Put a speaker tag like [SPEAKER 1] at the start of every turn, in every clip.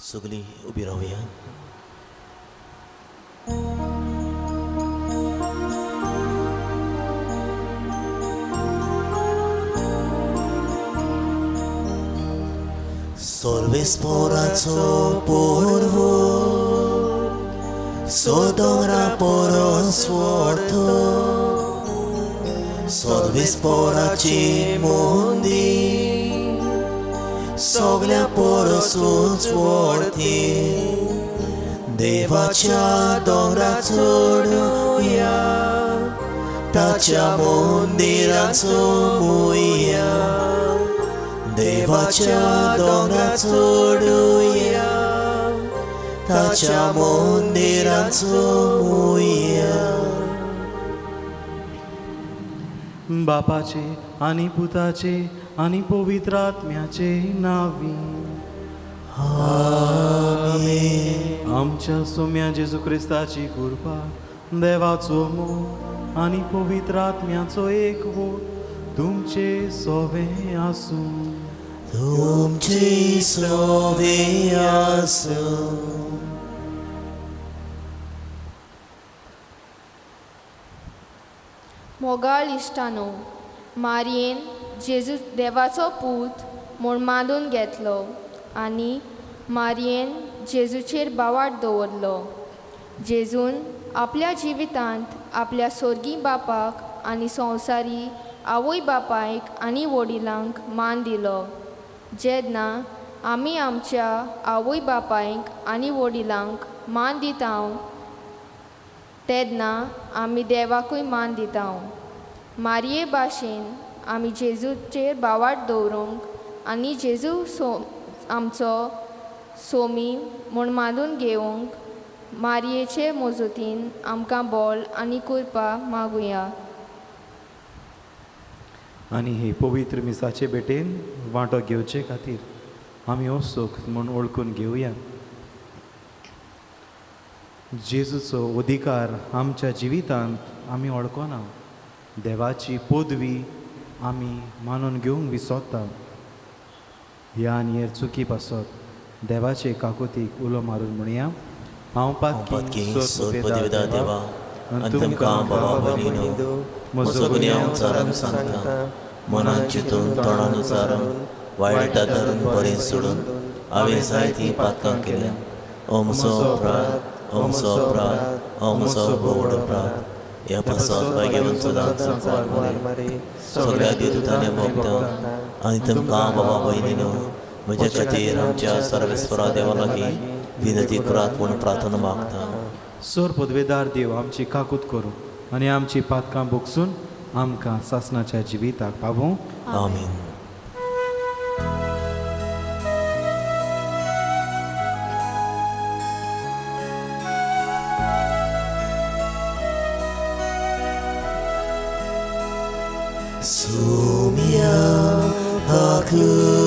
[SPEAKER 1] सगळीं उबी रावया. सर्वेस्पोराचो पोरवो सोदोंगरा पोरस व्हरतो सर्वेस्पोराची मोंदी सगल्या पोरसूच व्हरती देवाच्या दोंगरा चडुया ताच्या मंदिरान सोमुया देवाच्या दोंगरा चडुया ताच्या मंदिरान सोमुया.
[SPEAKER 2] बापाचे आनी पुताचे आनी पवित्र आत्म्याचे नावी.
[SPEAKER 1] आमेन.
[SPEAKER 2] आमच्या सोम्या जेजू क्रिस्ताची कृपा, देवाचो मोग आनी पवित्र आत्म्याचो एकवट तुमचे सोवे आसूं.
[SPEAKER 1] तुमचे सोवे आसूं.
[SPEAKER 3] मोगाळ इश्टानो, मारयेन जेजू देवाचो पूत म्हूण मानून घेतलो आनी मारयेन जेजूचेर बावाट दवरलो. जेजून आपल्या जिवितांत आपल्या सोर्गी बापाक आनी संवसारी आवय बापायक आनी वडिलांक मान दिलो. जेन्ना आमी आमच्या आवय बापायक आनी वडिलांक मान दिता तेन्ना आमी देवाकूय मान दिता. मारये भाशेन आमी जेजूचेर बावाट दवरूंक आनी जेजू सो आमचो सोमी म्हूण मानून घेवंक मारयेचे मजतीन आमकां बोल आनी कृपा मागुया.
[SPEAKER 2] आनी हे पवित्र मिसाचे भेटेन वांटो घेवचे खातीर आमी हो सुख म्हूण वळखून घेवया. जेजूचो अधिकार आमच्या जिवितांत आमी वळखना. देवाची पदवी आमी मानून घेवंक विसरता. ह्या आनी हेर चुकी पासत देवाचे काकुतीक उलो मारून म्हणया, हांव
[SPEAKER 1] पातकी
[SPEAKER 2] पातकी
[SPEAKER 1] पदवीदार देवा आनी तुमकां बाबा भयणीनो म्हजो गुन्यांव उचारून सांगता, मनान चिंतून तोंडान उचारून वायट धरून बरें सोडून हांवें जायतीं पातकां केल्या. ओ म्हजो अपराध, ओ म्हजो अपराध, ओ म्हजो भोव अपराध. ह्या पासत भाग्यवंत सदांच संवसार मारे सगळ्या देवदूतांनी भोगता आनी तुमकां बाबा भयणीनो म्हज्या खातीर आमच्या सर्वेस्परा देवा लागीं विनंती करात म्हूण प्रार्थना मागता.
[SPEAKER 2] सोर पदवेदार देव आमची काकूत करूं आनी आमची पातकां भोगसून आमकां सासणाच्या जिविताक पावूं.
[SPEAKER 1] आमेन. Sumia kakutku,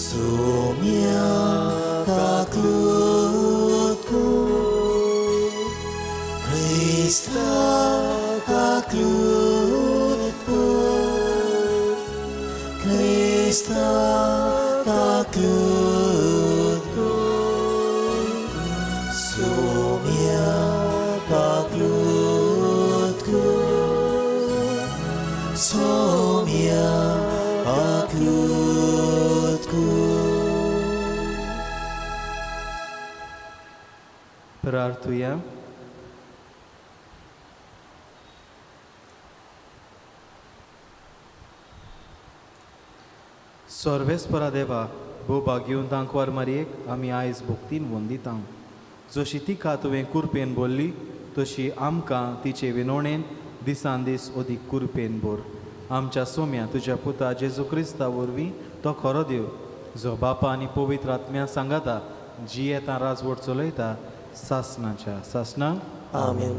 [SPEAKER 1] sumia kakutku, Krista kakutku, Krista kakutku, sumia kakutku, sumia kakutku.
[SPEAKER 2] प्रार्थुया. सर्वेस्परा देवा, भोव भाग्यवंत आंकवार मारयेक आमी आयज भक्तीन वंदिता. जशी तिका तुवें कुरपेन बोल्ली तशी आमकां तिचे विनोणेन दिसान दीस अदीक कुरपेन बोर. आमच्या सोम्या तुज्या पुता जेजू क्रिस्ता वरवीं तो खरो देव जो बापा आनी पवित्र आत्म्या सांगाता जियेता राजवट चलयता सासणाच्या सासणाक.
[SPEAKER 1] आमेन.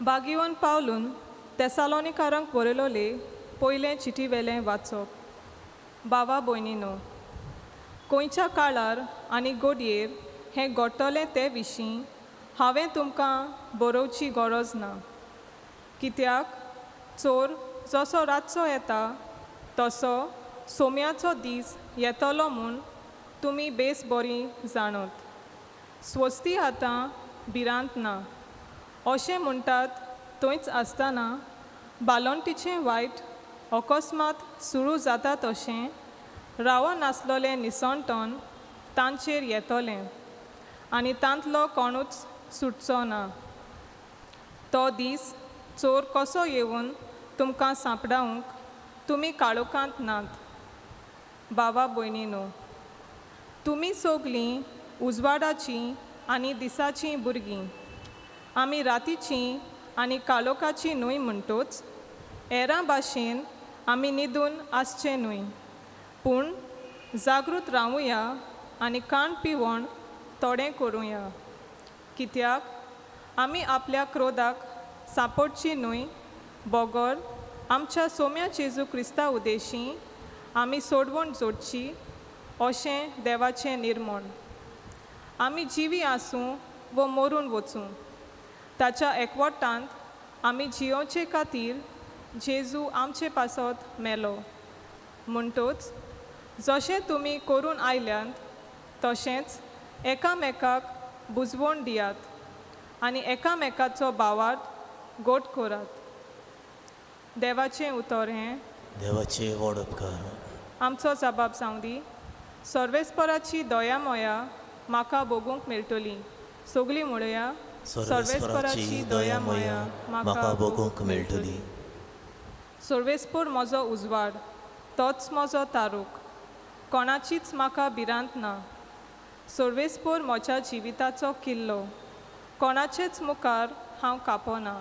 [SPEAKER 4] बागिवन पावलून तेसालोनिकारांक बरयलोले पयलें चिटी वेलें वाचप. बाबा भयणीनो, खंयच्या काळार आनी गोडयेर हें घडटलें ते विशीं हांवें तुमकां बरोवची गरज ना. कित्याक चोर जसो रातचो येता तसो सोम्याचो दीस येतलो म्हूण तुमी बेस बरी जाणत. स्वस्ती आतां भिरांत ना अशें म्हणटात थंयच आसतना बाळंटीचें वायट अकस्मात सुरू जाता तशें रावनासलोलें निसणटन तांचेर येतलें आनी तांतलो कोणूच सुटचो ना. तो दीस चोर कसो येवन तुमकां सांपडावंक तुमी काळोखांत नात. बाबा भयणीनो, तुमी सगलीं उजवाडाचीं आनी दिसाचीं भुरगीं. आमी रातीचीं आनी काळोखाचीं न्हय म्हणटोच हेरां भाशेन आमी न्हिदून आसचें न्हय, पूण जागृत रावुया आनी कान पिवण थोडें करुया. कित्याक आमी आपल्या क्रोधाक सांपडची न्हय बगर आमच्या सोम्या जेजू क्रिस्ता उदेशी आमी सोडवण जोडची अशें देवाचें निर्मण. आमी जिवी आसूं वो मरून वचूं ताच्या एकवटांत आमी जियोवचे खातीर जेजू आमचे पासत मेलो. म्हणटोच जशें तुमी करून आयल्यात तशेंच एकामेकाक बुजवण दियात आनी एकामेकाचो भावार्थ गोट करात. देवाचें उतर हें.
[SPEAKER 1] देवाचे व्हड उपकार.
[SPEAKER 4] आमचो जबाब जावं दी. सर्वेस्पराची दया मोया म्हाका भोगूंक मेळटली. सगलीं म्हणुया,
[SPEAKER 1] सर्वेस्पराची दया मोया म्हाका भोगूंक मेळटली.
[SPEAKER 4] सर्वेस्पर म्हजो उजवाड, तोच म्हजो तारूक, कोणाचीच म्हाका भिरांत ना. सर्वेस्पर म्हज्या जिविताचो किल्लो, कोणाचेच मुखार हांव कापना.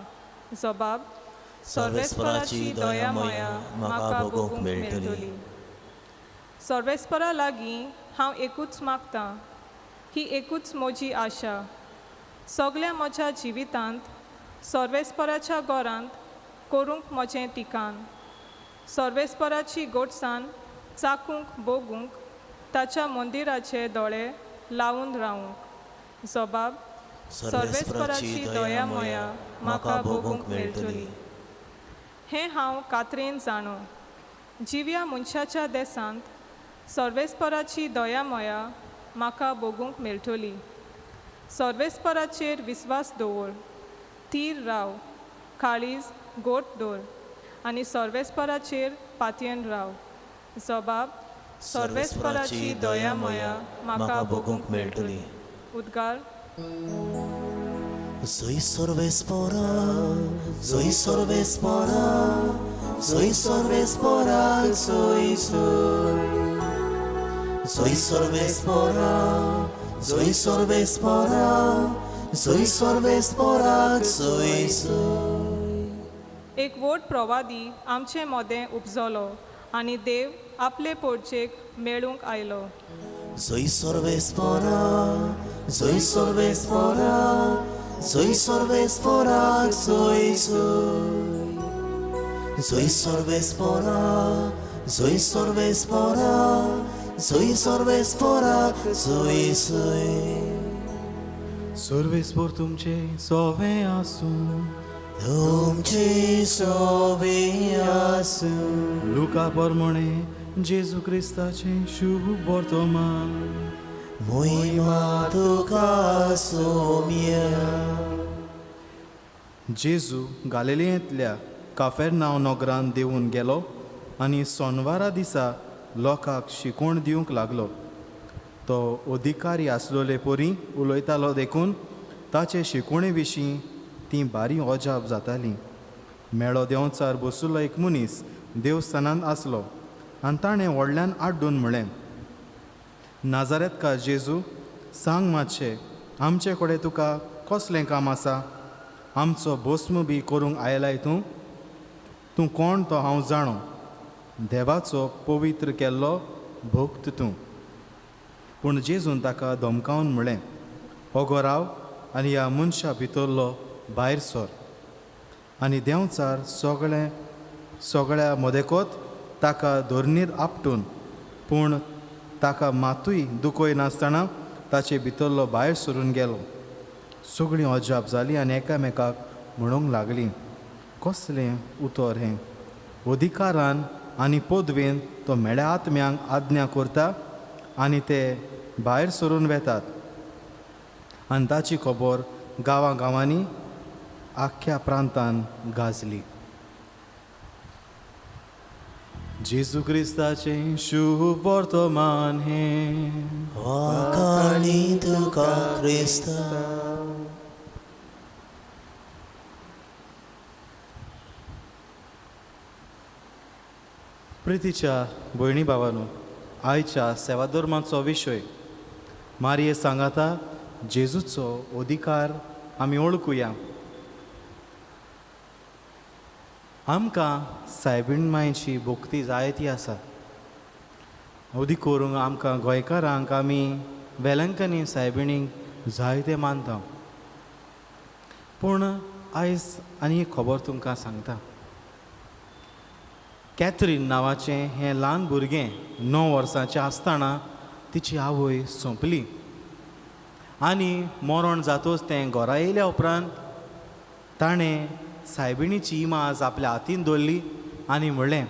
[SPEAKER 4] जबाब,
[SPEAKER 1] सर्वेस्पराची दया मोया म्हाका भोगूंक मेळटली.
[SPEAKER 4] सर्वेस्परा लागीं हांव एकूच मागतां, ही एकूच म्हजी आशा. सगल्या म्हज्या जिवितांत सर्वेस्पराच्या घरांत करूंक म्हजें ठिकाण. सर्वेस्पराची गोडसाण चाकूंक भोगूंक ताच्या मंदिराचे दोळे लावन रावूंक. जबाब,
[SPEAKER 1] सर्वेस्पराची दया मोया म्हाका भोगूंक मेळटली.
[SPEAKER 4] हें हांव कात्रेन जाणो, जिव्या मनशाच्या देसांत सर्वेस्पराची दया मोया म्हाका भोगूंक मेळटली. सर्वेस्पराचेर विस्वास दवर, थीर राव, काळीज गोट दवर आनी सर्वेस्पराचेर पातयेन राव. जबाब,
[SPEAKER 1] सर्वेस्पराची दया मोया म्हाका भोगूंक मेळटली.
[SPEAKER 4] उद्गार.
[SPEAKER 1] Soy सर्वेस्परा, soy सर्वेस्परा, soy सर्वेस्परा, soy soy. Soy सर्वेस्परा, soy सर्वेस्परा, soy सर्वेस्परा, soy soy.
[SPEAKER 4] एक व्हड प्रवादी आमचे मदें उपजलो आनी देव आपले पोडचेक मेळूंक आयलो.
[SPEAKER 1] Soy सर्वेस्परा, soy सर्वेस्परा, soy सर्वेस्परा, soy soy. Soy सर्वेस्परा, soy सर्वेस्परा, soy सर्वेस्परा, soy soy.
[SPEAKER 2] सर्वेस्पर तुमचे सोवे आसूं.
[SPEAKER 1] तुमचे सोवे आसूं.
[SPEAKER 2] लुका प्रमाणे जेजू क्रिस्ताचें शुभ वर्तमान.
[SPEAKER 1] मोहिमा तुका सोम्या.
[SPEAKER 2] जेजू गालिलेंतल्या काफेरनांव नगरांत देंवून गेलो आनी सोनवारा दिसा लोकांक शिकवण दिवंक लागलो. तो अधिकारी आसलोले परी उलयतालो देखून ताचे शिकवणे विशीं तीं बारी अजाप जातालीं. मेळो देंवचार बसुल्लो एक मनीस देवस्थानांत आसलो आनी ताणें व्हडल्यान आड्डून म्हळें, नाजारेतका जेजू, सांग मातशें, आमचे कडेन तुका कसलें काम आसा? आमचो भस्म बी करूंक आयलाय तूं? तूं कोण तो हांव जाणो, देवाचो पवित्र केल्लो भक्त तूं. पूण जेजून ताका धमकावन म्हळें, ओगो राव आनी ह्या मनशा भितरलो भायर सर. आनी देंवचार सगळें सगळ्या मदेकोत ताका धरणीर आपटून पूण ताका मातूय दुखय नासतना ताचे भितरलो भायर सरून गेलो. सगळीं अजाप जालीं आनी एकामेकाक म्हणूंक लागलीं, कसलें उतर हें? अधिकारान आनी पदवेन तो म्हेळ्या आत्म्यांक आज्ञा करता आनी ते भायर सरून वेतात. आनी ताची खबर गांवां गांवांनी आख्ख्या प्रांतान गाजली. जेजू क्रिस्ताचें शुभ वर्तमान हें.
[SPEAKER 1] वाखाणी तुका क्रिस्ता.
[SPEAKER 2] प्रितीच्या भयणी भावानू, आयच्या सेवाधर्माचो विशय मारये सांगाता जेजूचो अधिकार आमी वळखुया. आमकां सायबीण मायची भक्ती जायती आसा. अदी करूंक आमकां गोंयकारांक आमी वेलंकनी सायबिणींक जायते मानता. पूण आयज आनी एक खबर तुमकां सांगता. कॅथरीन नांवाचें हें ल्हान भुरगें 9 वर्सांचें आसतना तिची आवय सोंपली आनी मरण जातच तें घरा येयल्या उपरांत ताणें सायबिणीची इमाज आपल्या हातीन दवरली आनी म्हणलें,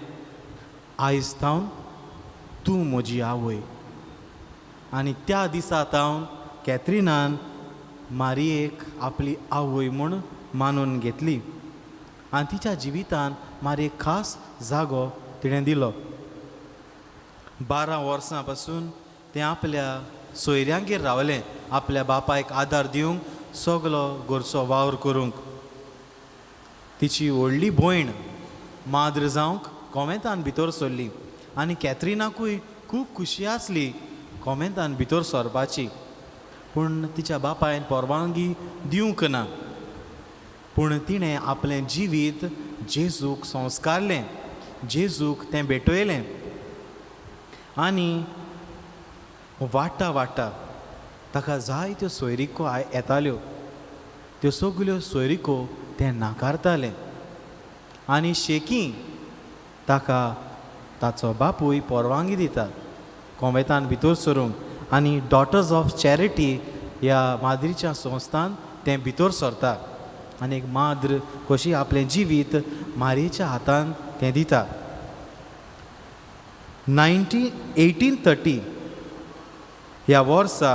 [SPEAKER 2] आयज थावन तूं म्हजी आवय. आनी त्या दिसा थावन कॅथरिनान मारयेक आपली आवय म्हूण मानून घेतली आनी तिच्या जिवितान मारयेक खास जागो तिणें दिलो. 12 वर्सां पासून तें आपल्या सोयऱ्यांगेर रावलें, आपल्या बापायक आदार दिवंक, सगलो घरचो वावर करूंक. तिची व्हडली भयण माद्र जावंक कोमेंतान भितर सरली आनी कॅथरिनाकूय खूब खुशी आसली कोमेंतान भितर सरपाची. पूण तिच्या बापायन परवानगी दिवंक ना. पूण तिणें आपलें जिवीत जेजूक संस्कारलें, जेजूक तें भेटयलें आनी वाडटा वाडटा ताका जायत्यो सोयरिको येताल्यो. त्यो सगल्यो सोयरिको तें नाकारतालें आनी शेकी ताका ताचो बापूय परवानगी दिता कोवेंतान भितर सरूंक आनी डॉटर्स ऑफ चॅरिटी ह्या माद्रीच्या संस्थान तें भितर सरता आनी एक माद्र कशी आपलें जिवीत मारयेच्या हातान तें दिता. 1830 ह्या वर्सा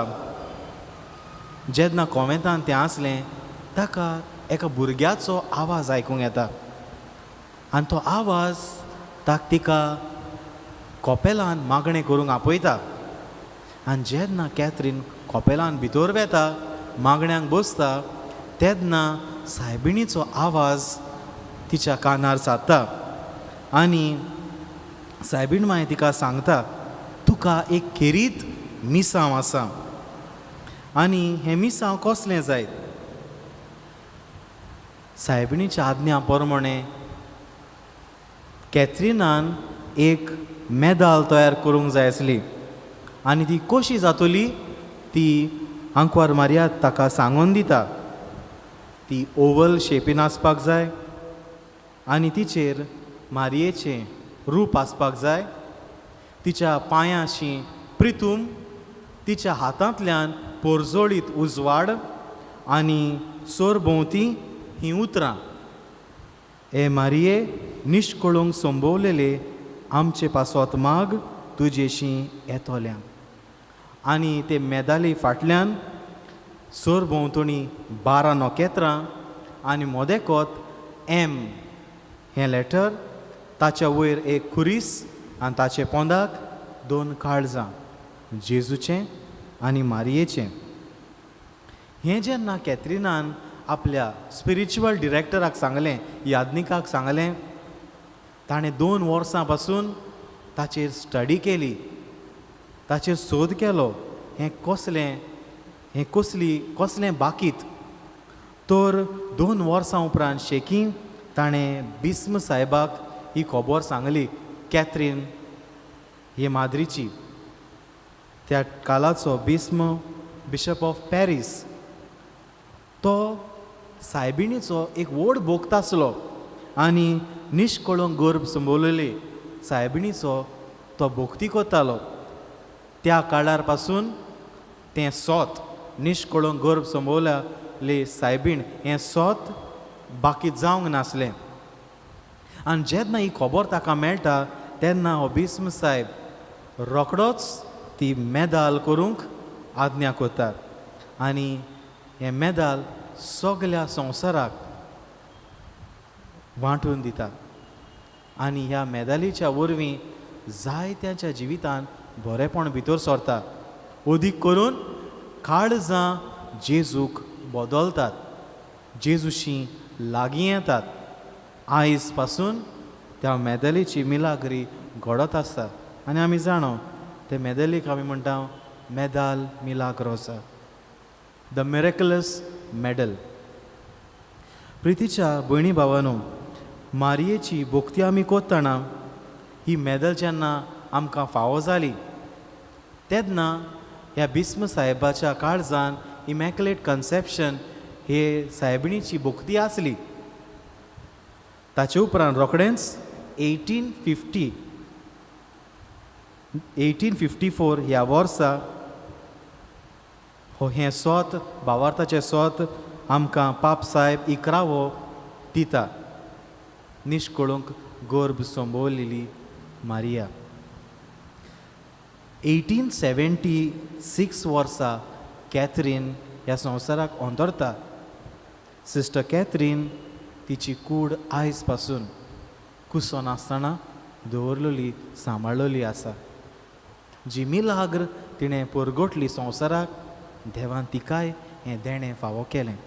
[SPEAKER 2] जेन्ना कोवेंतान तें आसलें ताका एका भुरग्याचो आवाज आयकूंक येता आनी तो आवाज ताका तिका कोपेलान मागणें करूंक आपयता. आनी जेन्ना कॅथरीन कोपेलान भितर वेता, मागण्यांक बसता, तेन्ना सायबिणीचो आवाज तिच्या कानार सादता आनी सायबीण माय तिका सांगता, तुका एक खेरीत मिसांव आसा आनी हें मिसांव कसलें जायत? सायबिणीच्या आज्ञा प्रमाणें कॅथरिनान एक मेदाल तयार करूंक जाय आसली आनी ती कशी जातली ती आंकवार मारिया ताका सांगून दिता. ती ओवल शेपीन आसपाक जाय आनी तिचेर मारयेचें रूप आसपाक जाय, तिच्या पांयांशी प्रितूम, तिच्या हातांतल्यान पोरजोळीत उजवाड आनी सोरभोंवती हीं उतरां, ए मारये निश्कळूंक संभवलेले आमचे पासत माग तुजेशी येतोल्या. आनी ते मेदाली फाटल्यान सरभोंवतणी 12 नखेत्रां आनी मोदेकोत एम हें लेटर, ताच्या वयर एक खुरीस आनी ताचे पोंदाक 2 काळजां, जेजूचें आनी मारयेचें. हें जेन्ना कॅथरिनान आपल्या स्पिरिच्युअल डिरेक्टराक सांगलें, याज्ञिकाक सांगलें, ताणें 2 वर्सां पासून ताचेर स्टडी केली, ताचेर सोद केलो, हें कसलें, हें कसली, कसलें बाकीत. तर 2 वर्सां उपरांत शेकी ताणें बिस्म साहेबाक ही खबर सांगली, कॅथरीन हे माद्रीची. त्या कालाचो बिस्म बिशप ऑफ पॅरीस तो सायबिणीचो एक व्हड भक्त आसलो आनी निश्कळूंक गर्भ संबोवलेली सायबिणीचो तो भक्ती करतालो. त्या काळार पासून तें सोत निश्कळूंक गर्भ संबोवल्या ले सायबीण हें सोत बाकी जावंक नासलें. आनी जेन्ना ही खबर ताका मेळटा तेन्ना हो बिस्म सायब रोखडोच ती मेदाल करूंक आज्ञा करता आनी हें मेदाल सगल्या संवसाराक वांटून दिता. आनी ह्या मेदालीच्या वरवीं जायत्यांच्या जिवितान बरेंपण भितर सरता. अदीक करून काळजां जेजूक बदलतात, जेजूशी लागीं येतात. आयज पासून त्या मेदलीची मिलाग्री घडत आसता आनी आमी जाणो ते मेदलीक आमी म्हणटा मेदाल मिलाग्रोसा, the miraculous medal. प्रितीच्या भयणी भावानू, मारयेची भोक्ती आमी कोत्तना ही मेदल जेन्ना आमकां फावो जाली तेन्ना ह्या बिस्म साहेबाच्या काळजान इमॅक्युलेट कन्सेप्शन हे सायबिणीची भोक्ती आसली. ताचे उपरांत रोखडेंच 1854 ह्या वर्सा हो हें सोत भावार्थाचें सोत आमकां पाप साहेब इकरावो दिता, निश्कळूंक गर्भ संभवलेली मारिया. 1876 वर्सा कॅथरीन ह्या संवसाराक अंतरता. सिस्टर कॅथरीन तिची कूड आयज पासून कुसो नासतना दवरलेली सांबाळलेली आसा. जी मिलाग्र तिणें परगटली संवसाराक, देवान तिकाय हें देणें फावो केलें.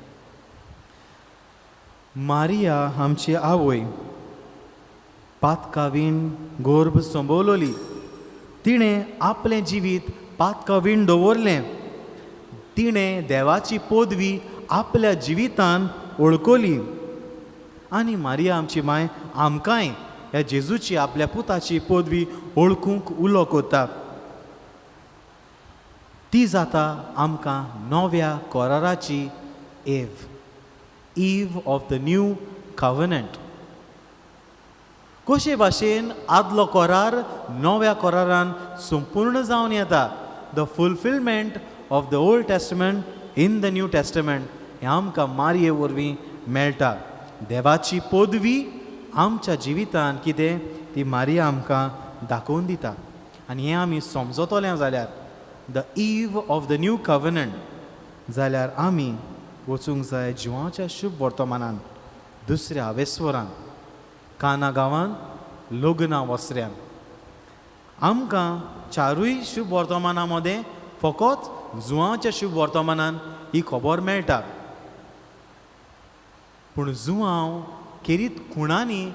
[SPEAKER 2] मारिया आमची आवय पातकावीण गर्भ संभवलोली. तिणें आपलें जिवीत पातकावीण दवरलें. तिणें देवाची पदवी आपल्या जिवितान वळखली. आनी मारिया आमची माय आमकांय ह्या जेजूची आपल्या पुताची पदवी वळखूंक उलो करता. ती जाता आमकां नव्या कराराची Eve, Eve of the new covenant. कशे भाशेन आदलो करार नव्या करारान संपूर्ण जावन येता, the fulfilment of the old testament in the new testament हें आमकां मारये वरवीं मेळटा. देवाची पदवी आमच्या जिवितान कितें ती मारिया आमकां दाखोवन दिता. आनी हें आमी समजतलें जाल्यार the Eve of the new covenant जाल्यार आमी वचूंक जाय जिवाच्या शुभ वर्तमानान दुसऱ्या आवेस्वरान काना गांवान लग्ना वसऱ्यान. आमकां चारूय शुभ वर्तमाना मदें फकत जुवाच्या शुभ वर्तमानान ही खबर मेळटा. पूण जुवांव खेरीत खुणांनी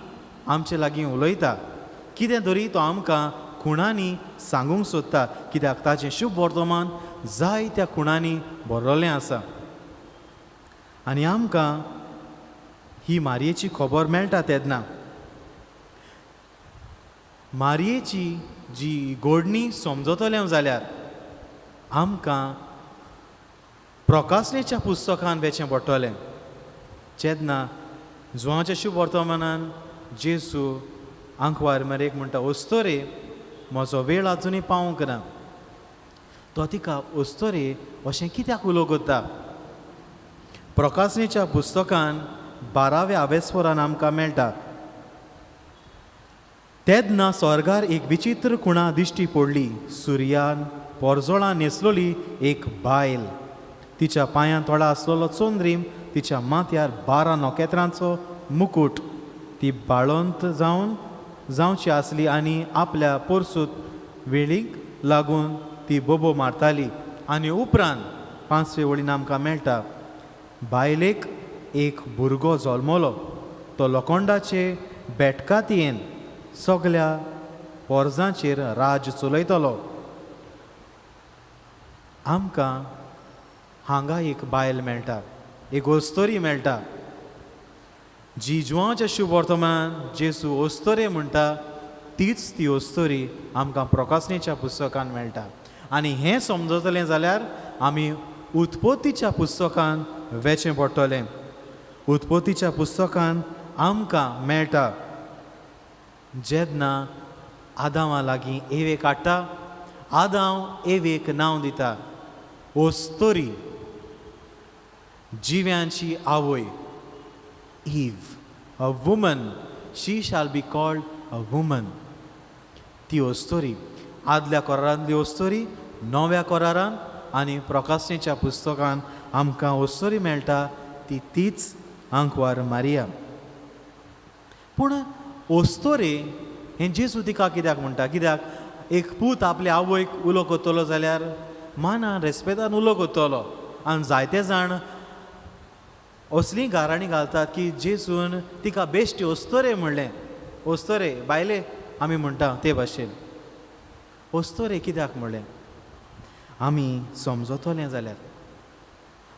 [SPEAKER 2] आमचे लागीं उलयता. कितें तरी तो आमकां खुणांनी सांगूंक सोदता, कित्याक ताचें शुभ वर्तमान जाय त्या खुणांनी भरलेलें आसा. आनी आमकां ही मारयेची खबर मेळटा तेन्ना मारयेची जी गोडणी समजतलें जाल्यार आमकां प्रकाशनेच्या पुस्तकान वेचें पडटलें. जेन्ना जुवांच्या शुभ वर्तमानान जेजू आंकवार मरेक म्हणटा, ओस्तोरे म्हजो वेळ आजुनूय पावूंक ना. तो तिका ओस्तोरे अशें कित्याक उलो करता? प्रकाशनेच्या पुस्तकान 12व्या आवेस्वरान आमकां मेळटा, तेन्ना स्वर्गार एक विचित्र खुणा दिश्टी पडली. सुर्यान पोरजोळां न्हेसलोली एक बायल, तिच्या पांयां तोडा आसलेलो चंद्रीम, तिच्या माथ्यार 12 नखेत्रांचो मुकूट. ती बाळंत जावची आसली आनी आपल्या पोरसूत वेळीक लागून ती बोबो मारताली. आनी उपरांत 5वे वळीन आमकां मेळटा, बायलेक एक भुरगो जल्मलो, तो लोखंडाचे बेटकातयेन सगल्या पोरजांचेर राज चलयतलो. आमकां हांगा एक बायल मेळटा, एक ओस्तोरी मेळटा, जी जुवांच्या शुभ वर्तमान जेजू ओस्तोरे म्हणटा तीच ती ओस्तोरी आमकां प्रकाशनेच्या पुस्तकान मेळटा. आनी हें समजतलें जाल्यार आमी उत्पत्तीच्या पुस्तकान वेचें पडटलें. उत्पत्तीच्या पुस्तकान आमकां मेळटा, जेन्ना आदांवा लागीं एवेक हाडटा, आदांव एवेक नांव दिता ओस्तोरी. जिव्यांची आवय, Eve, a woman, she shall be called a woman. ती अस्तोरी आदल्या कोरारांतली अस्तोरी नव्या कोरारान आनी प्रकाशनेच्या पुस्तकान आमकां अस्तोरी मेळटा ती तीच आंकवार मारिया. पूण अस्तोरे हें जेजू तिका कित्याक म्हणटा? कित्याक एक पूत आपले आवयक उलो करतलो जाल्यार मानान रेस्पेदान उलो करतलो. आनी जायते जाण असलीं गाराणीं घालतात की जेजून तिका बेश्टी अस्तोरे म्हणलें. अस्तोरे बायले आमी म्हणटा ते भाशेन अस्तोरे कित्याक म्हणलें आमी समजतलें जाल्यार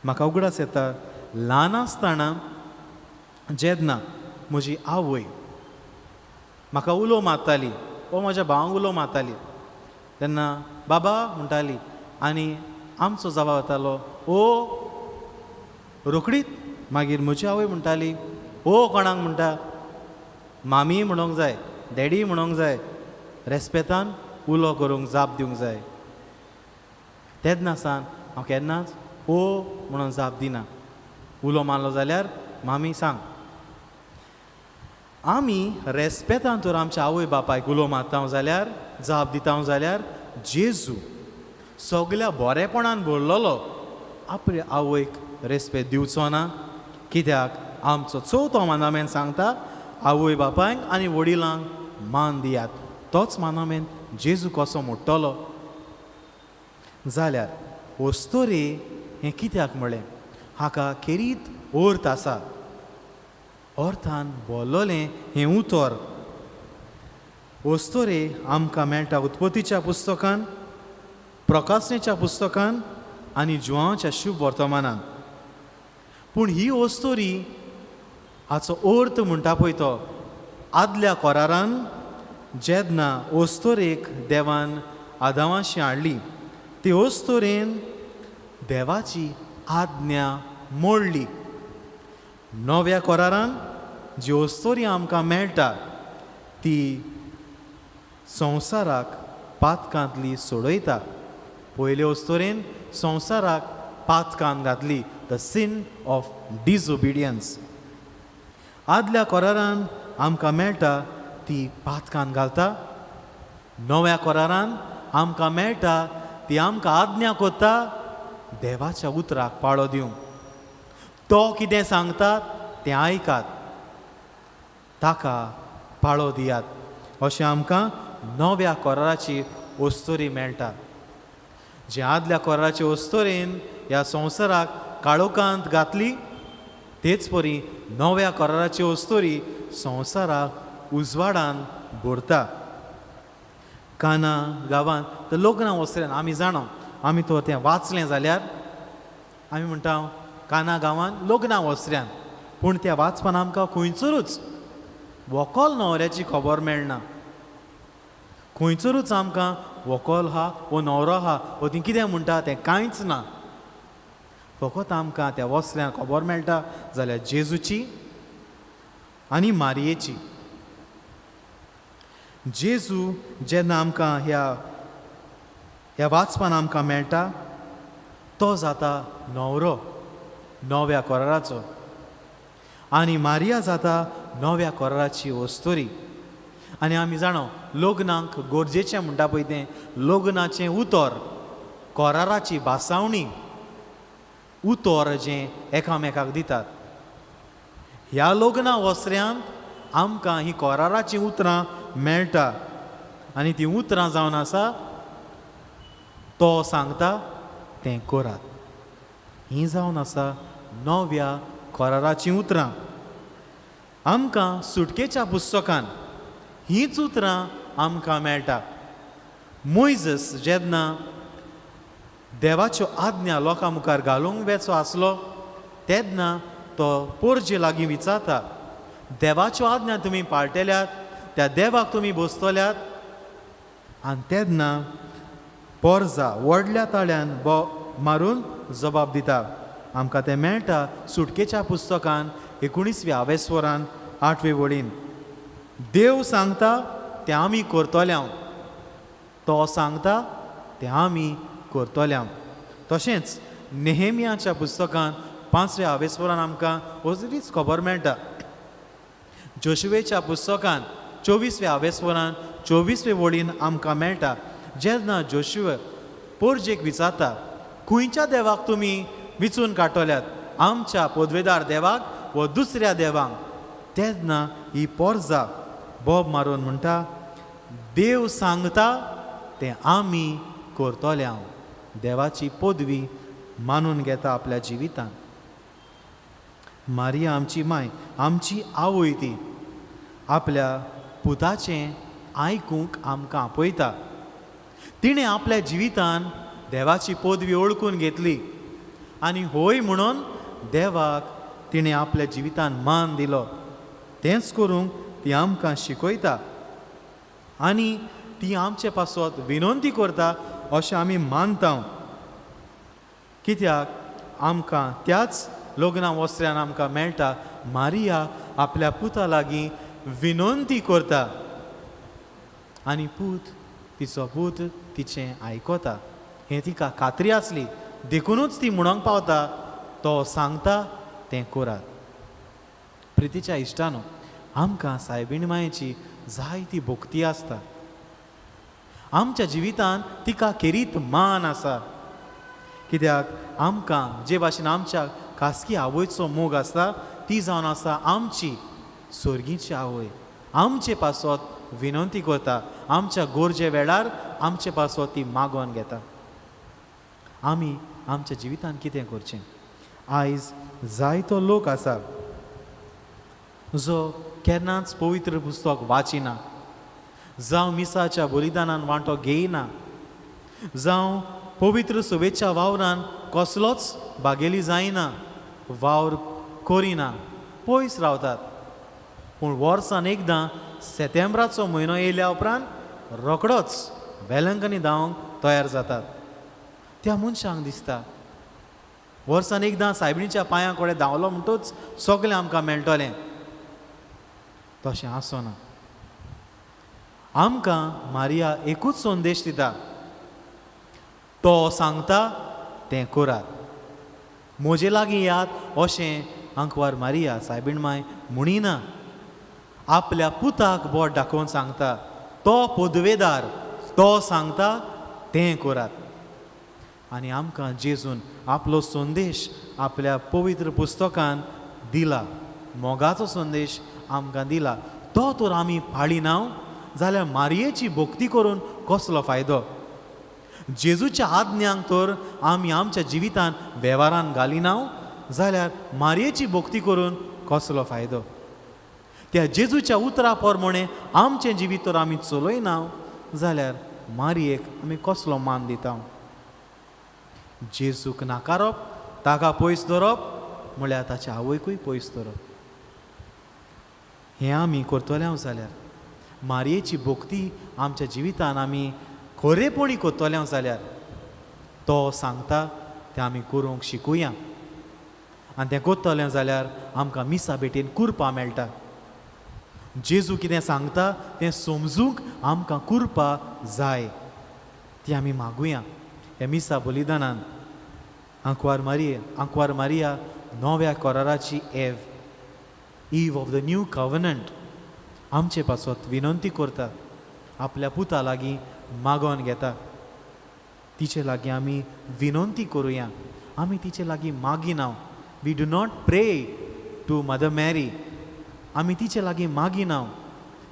[SPEAKER 2] म्हाका उगडास येता ल्हान आसतना जेन्ना म्हजी आवय म्हाका उलो मारताली वो म्हज्या भावांक उलो मारताली तेन्ना बाबा म्हणटाली आनी आमचो जबाब येतालो ओ. रोखडीच मागीर म्हजी आवय म्हणटाली ओ कोणाक म्हणटा, मामी म्हणोंक जाय, डॅडी म्हणोंक जाय, रेस्पेतान उलो करूंक जाप दिवंक जाय. तेन्ना सान हांव केन्नाच ओ म्हणून जाप दिना. उलो मारलो जाल्यार मामी सांग. आमी रेस्पेतान तर आमच्या आवय बापायक उलो मारता जाल्यार जाप दिता जाल्यार जेजू सगल्या बरेपणान भरलेलो आपले आवयक रेस्पेद दिवचो ना. कित्याक आमचो चवथो मानामेन सांगता आवय बापायक आनी वडिलांक मान दियात. तोच मानामेन जेजू कसो मोडटलो जाल्यार अस्तोरे हें कित्याक म्हळें? हाका खेरीत अर्थ आसा. अर्थान बोल्लोलें हें उतर अस्तोरे आमकां मेळटा उत्पत्तीच्या पुस्तकान, प्रकाशनेच्या पुस्तकान आनी जुवांच्या शुभ वर्तमानान. पूण ही अस्तोरी हाचो अर्थ म्हणटा पळय तो आदल्या कोरारान जेन्ना अस्तोरेक देवान आदावाशी हाडली ती अस्तोरेन देवाची आज्ञा मोडली. नव्या कोरारान जी अस्तोरी आमकां मेळटा ती संवसाराक पातकांतली सोडयता. पयले अस्तोरेन संवसाराक पातकान घातली, the sin of disobedience. आदल्या कोरारान आमकां मेळटा ती पातकान घालता. नव्या कोरारान आमकां मेळटा ती आमकां आज्ञा करता देवाच्या उतराक पाळो दिवंक. तो कितें सांगता तें आयकात, ताका पाळो दियात. अशें आमकां नव्या कोराराची अस्तोरी मेळटा. जे आदल्या कोराराचे अस्तोरेन ह्या संवसाराक काळोखांत घातली तेच परी नव्या कोराराची अस्तोरी संवसाराक उजवाडान भरता. काना गांवांत तर लग्नां वसऱ्यान आमी जाणा, आमी तो तें वाचलें जाल्यार आमी म्हणटा काना गांवांत लग्नां वसऱ्यान, पूण त्या वाचपान आमकां खंयसरूच व्हंकल न्हवऱ्याची खबर मेळना. खंयसरूच आमकां व्हंकल आहा वो न्हवरो आहा वो ती कितें म्हणटा तें कांयच ना. फकत आमकां त्या वसऱ्यान खबर मेळटा जाल्यार जेजूची आनी मारयेची. जेजू जेन्ना आमकां ह्या ह्या वाचपान आमकां मेळटा तो जाता न्हवरो नव्या कोराराचो आनी मारिया जाता नव्या कोराराची अस्तोरी. आनी आमी जाणा लग्नाक गरजेचें म्हणटा पळय तें लग्नाचें उतर, कोराराची भासावणी उतर जें एकामेकाक दितात. ह्या लग्ना वसऱ्यांत आमकां हीं कोराराचीं उतरां मेळटा आनी तीं उतरां जावन आसा तो सांगता तें करात. हीं जावन आसा नव्या कोराराचीं उतरां. आमकां सुटकेच्या पुस्तकान हींच उतरां आमकां मेळटा. मोयजस जेन्ना देवाच्यो आज्ञा लोकां मुखार घालूंक वेचो आसलो तेन्ना तो पोरजे लागीं विचारता, देवाच्यो आज्ञा तुमी पाळटेल्यात, त्या देवाक तुमी बसतल्यात? आनी तेन्ना पोरजा व्हडल्या ताळ्यान बो मारून जबाब दिता. आमकां तें मेळटा सुटकेच्या पुस्तकान 19व्या आवेस्वरान 8वे वळीन. देव सांगता तें आमी करतल्या, तो सांगता तें आमी करतल्या. तशेंच नेहेमियाच्या पुस्तकान पांचव्या आवेस्वरान आमकां ओजरीच खबर मेळटा. जोशुवेच्या पुस्तकान 24व्या आवेस्वरान 24वे वळीन आमकां मेळटा, जेन्ना जोशुवे पोरजेक विचारता, खंयच्या देवाक तुमी विचून काडटल्यात, आमच्या पदवेदार देवाक व दुसऱ्या देवांक? तेन्ना ही पोरजा बोब मारून म्हणटा, देव सांगता तें आमी करतले. हांव देवाची पदवी मानून घेता आपल्या जिवितान. मारिया आमची माय, आमची आवय, ती आपल्या पुताचें आयकूंक आमकां आपयता. तिणें आपल्या जिवितान देवाची पदवी ओळखून घेतली आनी होय म्हणून देवाक तिणें आपल्या जिवितान मान दिलो. तेंच करूंक ती आमकां शिकयता आनी ती आमचे पासत विनंती करता अशें आमी मानता. कित्याक आमकां त्याच लग्ना वस्त्र्यान आमकां मेळटा, मारिया आपल्या पुता लागीं विनंती करता आनी पूत, तिचो पूत तिचें आयकता. हें तिका खात्री आसली, देखुनूच ती म्हणूंक पावता, तो सांगता तें करात. प्रितीच्या इश्टानो, आमकां सायबीण मायेची जायती भक्ती आसता. आमच्या जिवितान तिका खेरीत मान आसा. कित्याक आमकां जे भाशेन आमच्या खासगी आवयचो मोग आसता, ती जावन आसा आमची सोर्गीची आवय. आमचे पासत विनंती करता, आमच्या गरजे वेळार आमचे पासत ती मागोवन घेता. आमी आमच्या जिवितान कितें करचें? आयज जायतो लोक आसा जो केन्नाच पवित्र पुस्तक वाचिना, जावं मिसाच्या बलिदानान वांटो घेयना, जावं पवित्र सभेच्या वावरान कसलोच भागेली जायना, वावर करिना, पयस रावतात. पूण वर्सान एकदां सेतेंब्राचो म्हयनो येयल्या उपरांत रोखडोच वेलंकनी धांवंक तयार जातात. त्या मनशांक दिसता वर्सान एकदां सायबिणीच्या पांयां कडेन धांवलो म्हणटूच सगळें आमकां मेळटलें. तशें आसना. आमकां मारिया एकूच संदेश दिता, तो सांगता तें करात, म्हजे लागीं यात अशें आंकवार मारिया सायबीण माय म्हणिना. आपल्या पुताक बोट दाखोवन सांगता, तो पदवेदार, तो सांगता तें करात. आनी आमकां जेजून आपलो संदेश आपल्या पवित्र पुस्तकान दिला, मोगाचो संदेश आमकां दिला. तो तर आमी पाळिना जाल्यार मारयेची भक्ती करून कसलो फायदो? जेजूच्या आज्ञांक तर आमी आमच्या जिवितान वेव्हारान घालिना जाल्यार मारयेची भक्ती करून कसलो फायदो? त्या जेजूच्या उतरा प्रमाणे आमचें जिवीत तर आमी चलयना जाल्यार मारयेक आमी कसलो मान दिता? जेजूक नाकारप, ताका पयस दवरप म्हळ्यार ताच्या आवयकूय पयस दवरप. हें आमी करतले जाल्यार मारयेची भक्ती आमच्या जिवितान आमी खरेपणी करतले जाल्यार तो सांगता तें आमी करूंक शिकुया. आनी तें करतलें जाल्यार आमकां मिसा भेटेन कुरपा मेळटा. जेजू कितें सांगता तें समजूंक आमकां कुरपा जाय, ती आमी मागुया. ह्या मिसा बलिदानान आंकवार मारिया, आंकवार मारिया नव्या कराराची Eve, Eve of the new covenant, आमचे पासत विनंती करता, आपल्या पुता लागीं मागोवन घेता. तिचे लागीं आमी विनंती करुया, आमी तिचे लागीं मागिना. We do not pray to mother Mary. आमी तिचे लागीं मागिना,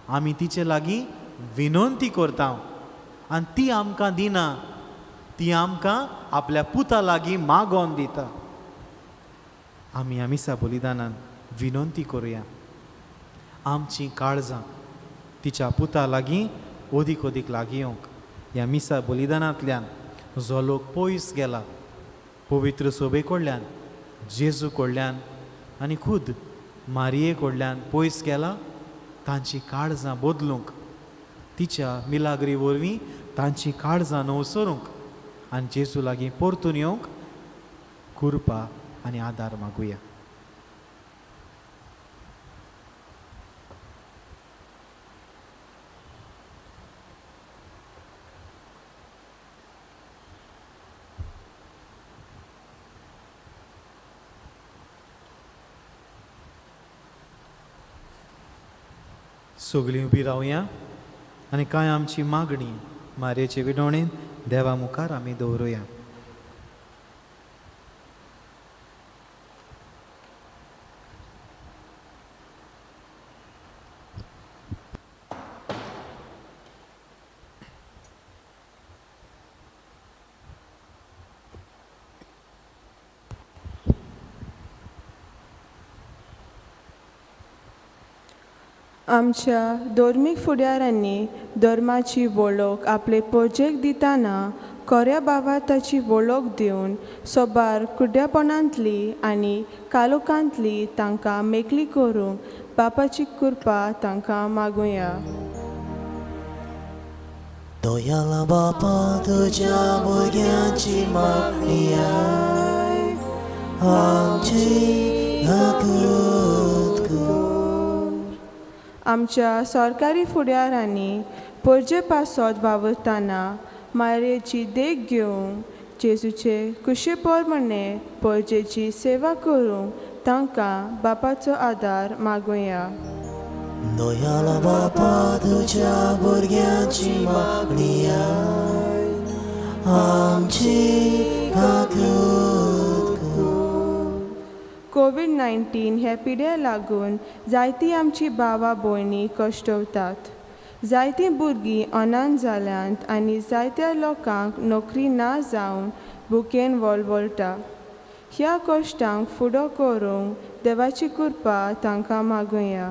[SPEAKER 2] आमी तिचे लागीं विनंती करता आनी ती आमकां दिना, ती आमकां आपल्या पुता लागीं मागोवन दिता. आमी मिसा बलिदानान विनंती करुया, आमची काळजां तिच्या पुता लागीं ओदीक ओदीक लागीं येवंक. ह्या मिसा बलिदानांतल्यान जो लोक पयस गेला पवित्र सोबे कडल्यान, जेजू कडल्यान आनी खुद मारिये कडल्यान पयस गेला, तांची काळजां बदलूंक, तिच्या मिलाग्री वरवीं तांची काळजां नवसरूंक आनी जेजू लागीं परतून येवंक कृपा आनी आदार मागुया. सगळीं उबी रावया आनी कांय आमची मागणी मारयेचे विनवणेन देवा मुखार आमी दवरुया.
[SPEAKER 4] आमच्या धर्मीक फुडाऱ्यांनी धर्माची वळख आपले पोजेक दितना कोऱ्या भावार्थाची वळख दिवन सोबार कुड्ड्यापणांतली आनी कालोकांतली तांकां मेकळी करूंक बापाची कृपा तांकां मागुया.
[SPEAKER 1] दयाला बापा तुज्या भुरग्यांची मागणी आयक, आमची आकूत कर.
[SPEAKER 4] आमच्या सरकारी फुडाऱ्यांनी परजे पासत वावुरतना मारयेची देख घेवंक जेजूचे कुशे प्रमाणे परजेची सेवा करूंक तांकां बापाचो आदार मागुया.
[SPEAKER 1] दयाला बापा तुज्या भुरग्यांची मागणी आयक, आमची आकूत कर.
[SPEAKER 4] कोवीड-19 हे पिडे लागून जायतीं आमची भावा भयणी कश्टवतात. जायतीं भुरगीं अनाथ जाल्यांत आनी जायत्या लोकांक नोकरी ना जावन भुकेन वळवळटा. ह्या कश्टांक फुडो करूंक देवाची कृपा तांकां मागुया.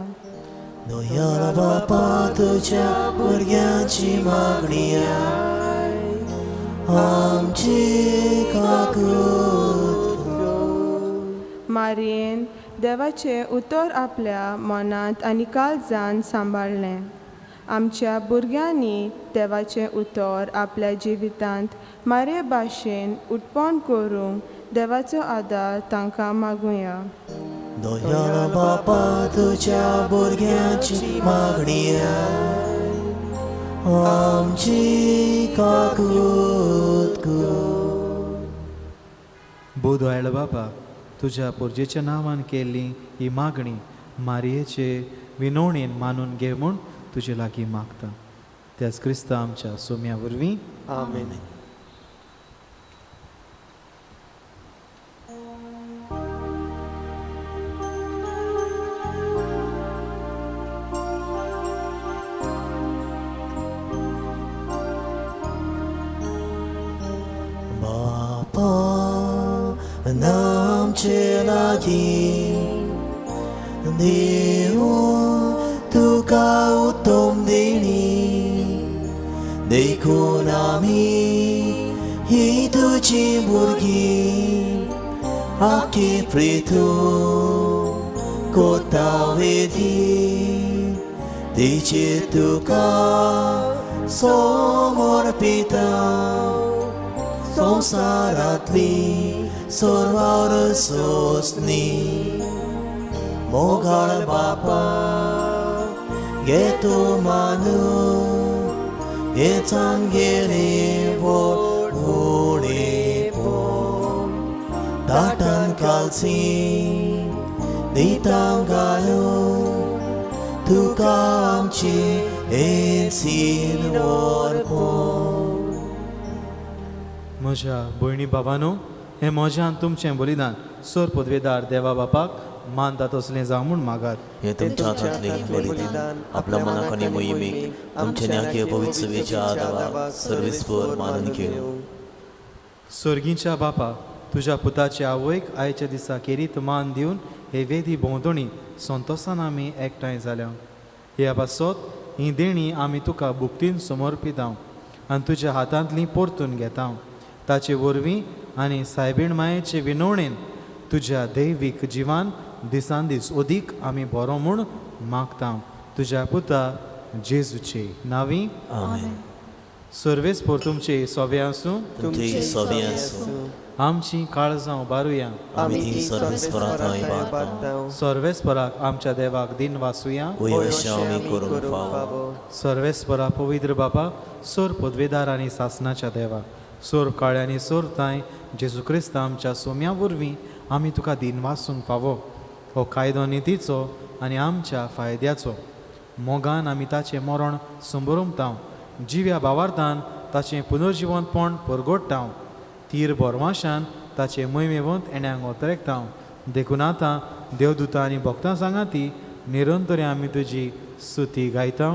[SPEAKER 1] दयाला बापा तुज्या भुरग्यांची मागणी आयक, आमची काकूत कर.
[SPEAKER 4] मारयेन देवाचें उतर आपल्या मनांत आनी काळजान सांबाळ्ळें. आमच्या भुरग्यांनी देवाचें उतर आपल्या जिवितांत मारये भाशेन उत्पन्न करूंक देवाचो आदार तांकां मागुया.
[SPEAKER 1] दयाला बापा तुज्या भुरग्यांची मागणी आयक, आमची काकूत कर.
[SPEAKER 2] बोध आयलो बाबा तुज्या पोरजेच्या नांवान केल्ली ही मागणी मारयेचे विनवणेन मानून घे म्हूण तुजे लागीं मागता. त्याच क्रिस्ता आमच्या सोम्या वरवीं.
[SPEAKER 5] आमेन.
[SPEAKER 1] बापा आमचे लागीं देव तुका उत्तम देणी, देखून आमी ही तुजी भुरगीं आखी प्रितू कोता वेधी तिचे तुका समर्पिता. संवसारांतली सर्वार सोंसणी मोगाळ बापा घे तूं मानू हेच आमगेलें व्हड उणेपण. ताटान कालसी दिता घालून तुका आमची एन्सीन व्हरपण.
[SPEAKER 2] म्हज्या भयणी बाबानो, हें म्हज्यान तुमचें बलिदान सर पदवेदार देवा बापाक मानता तसलें जावं म्हूण मागात.
[SPEAKER 1] हे तुमच्या हातांतलें बलिदान आपल्या मनाक आनी मोहिमेक आमच्या न्याकीय पवित्र सेवेच्या आदावाक सर्वेस्पर मानून घेवं.
[SPEAKER 2] सर्गीच्या बापा, तुज्या पुताचे आवयक आयच्या दिसा केरीत मान दिवन हे वेदी भोंवतणी संतोसान आमी एकठांय जाल्या. ह्या पासत ही देणी आमी तुका भुक्तीन समर्पितांव आनी तुज्या हातांतली परतून घेतांव. ताचे वरवीं आनी सायबीण मायेचे विनवणेन तुज्या दैवीक जिवान दिसान दीस अदीक आमी बरो म्हूण मागता. तुज्या पुता जेजूचे नांवी.
[SPEAKER 1] आमेन.
[SPEAKER 2] सर्वेस्पर तुमचे सोबे आसूं.
[SPEAKER 1] तुमचे सोबे आसूं.
[SPEAKER 2] आमची काळजां उबारुया.
[SPEAKER 1] आमी ती सर्वेस्परा थंय बांदता.
[SPEAKER 2] सर्वेस्पराक आमच्या देवाक दिन वासुया.
[SPEAKER 1] वय अशें आमी करूंक फावो.
[SPEAKER 2] सर्वेस्परा पवित्र बाबा, सोर पदवेदार आनी सासनाच्या देवा, सोर काळे आनी सोर तांय जेजू क्रिस्त आमच्या सोम्या वरवीं आमी तुका दिन वासूंक फावो. हो कायदो नितीचो आनी आमच्या फायद्याचो. मोगान आमी ताचें मरण संबरमता, जिव्या भावार्थान ताचें पुनर्जिवंतपण परगोडटा, तीर बोरमाशान ताचें मोहिमेवंत येण्यांक ओतरेकता. देखून आतां देवदूतां आनी भक्तां सांगाती निरंतर आमी तुजी स्तुती गायता.